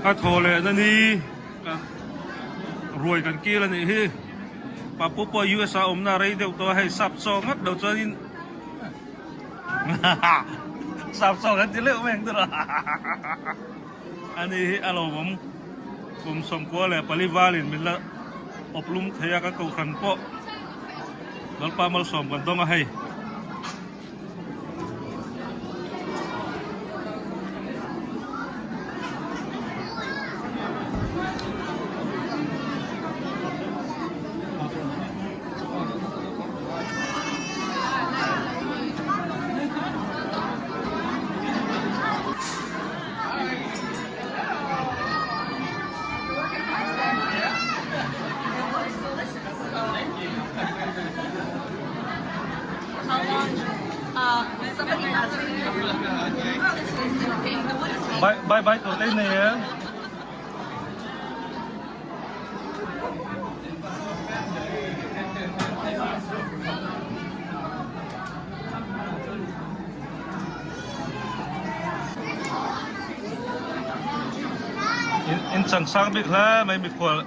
A thaw leh na ni kan ruai kan kil a nih hi. Papu pawh US ah awmna rei deuh tawh a hei sap chaw ngat lo chuanin sap chaw kan ti leuh mai ang tiraw a ni hi a lawmawm kum 94 valin min la awp lum thei a kan kohhran pawh Lalpa malsawm kan dawng a hei. Bye bye tur te nei em. In chang sang bik hle mai mikhual.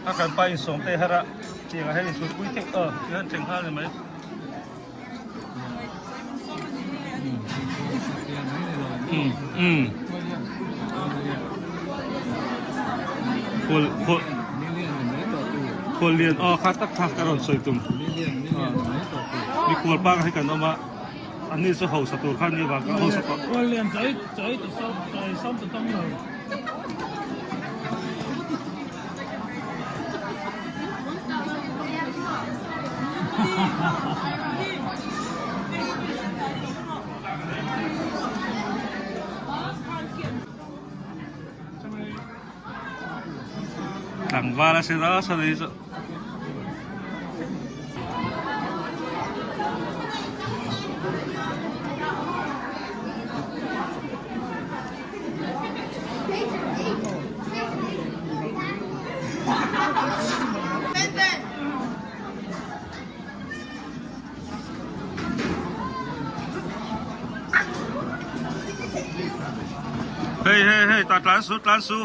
A kan pa in sawm te her a tiang ah hian in chhut pui theuh aw ti hian thleng nghal ni mai. Um khual khual khual lian aw kha tak kha ka rawn sawi tum mikhual pa hi kan awm a anni chu hausa tur kha ni vang ka hausa tawh. Khual lian chawi chawi ta sawm chawi sawm ta tawng lo. Tlangval a si nasa ni chu. Hey hey hey ta tlan su tlan su.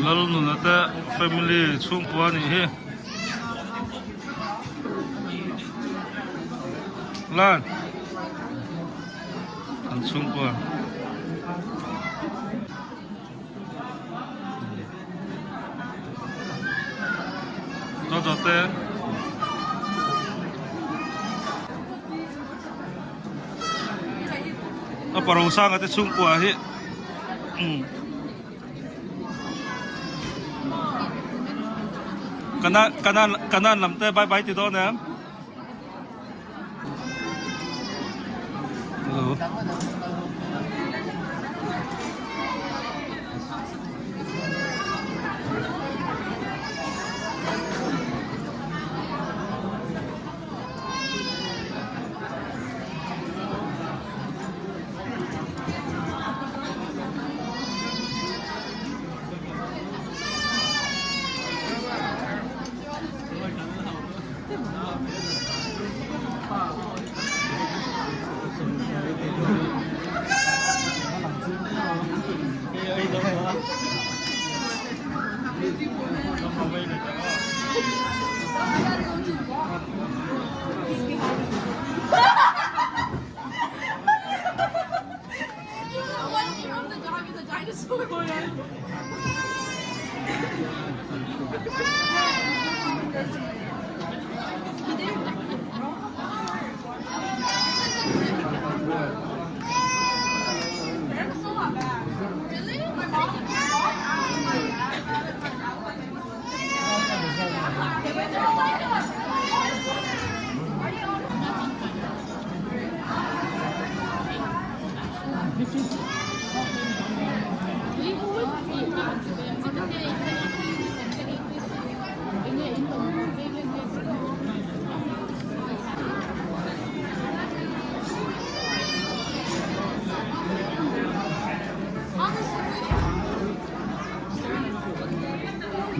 Lalnuna te family chhungkua a nih hi. Lan an chhungkua. Zawt te. A paro sanga te chhungkua hi umm kanan kanan kanan lam te bye bye ti dawn em. Hello.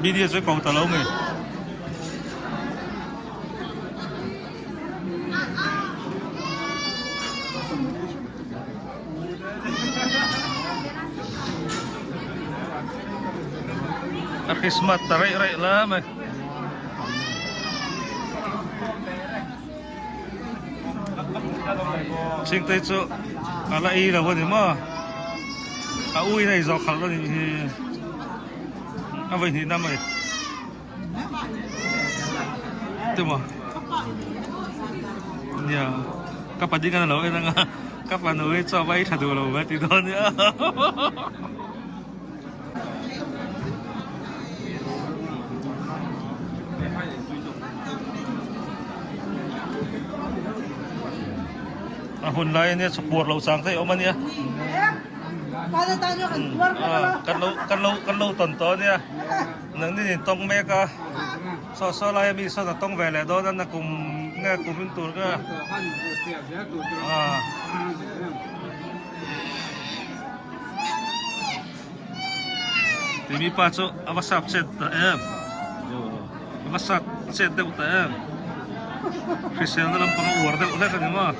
Video chu ko ta lo mai. A Christmas ta raih raih la mai. Chingte chu a la ei lo a ni maw? A ui in a inzawh khalh a nih hi. A vawi hnihna mai. Te maw? Nia, ka pading a lo en anga ka fanu hi chaw va ei tha duh lo ve ti dawn nia. A hun lai ania chhuak lo chang te awm ania. Kan lo kan lo kan lo tawn tawh ania. Nang ni in tawng mek a. Saw saw lai ami sawn a tawng ve leh dawn a na kum nge kum in tur nge. Timi pa chu a va sap chet ta em a va sap chet deuh ta em hriselna lampang a uar deuh hlek a ni maw.